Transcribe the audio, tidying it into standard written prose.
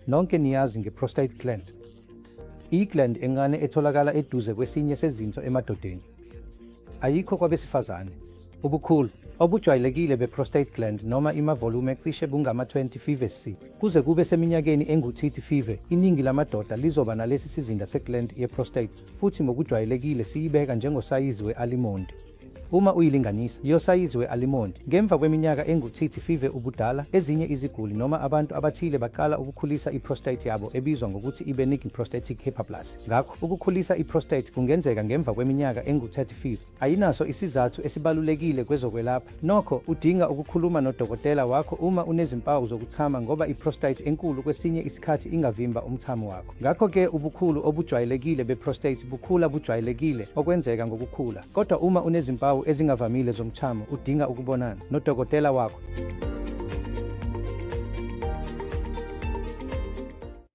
Nonke niyazi nge-prostate gland. I-gland encane etholakala eduze kwesinye sezinso emadodeni. Ayikho kwabesifazane. Ubukhulu obujwayelekile be-prostate gland noma imavolume cishe bungama-25 cc. Kuze kube seminyakeni engu-35, iningi lamadoda lizoba nalesi sizinda se-gland ye-prostate futhi ngokujwayelekile siyibeka njengosayizi we-alimondi. Uma uyilinganisa, yosayizi we-alimondi. Ngemva kweminyaka engu-35 ubudala, ezinye iziguli noma abantu abathile baqala ukukhulisa i-prostate yabo ebizwa ngokuthi i-benign prostatic hyperplasia. Ngakho, ukukhulisa i-prostate kungenzeka ngemva kweminyaka engu-35. Ayinaso isizathu esibalulekile kwezokwelapha. Nokho, udinga ukukhuluma nodokotela wakho uma unezimpawu zokuchama ngoba i-prostate enkulu kwesinye isikhathi ingavimba umchamo wakho. Ngakho-ke ubukhulu obujwayelekile be-prostate bukhula bujwayelekile, okwenzeka ngokukhula. Kodwa uma unezimpawu ezingavamile zomchamo, udinga ukubonana nodokotela wakho.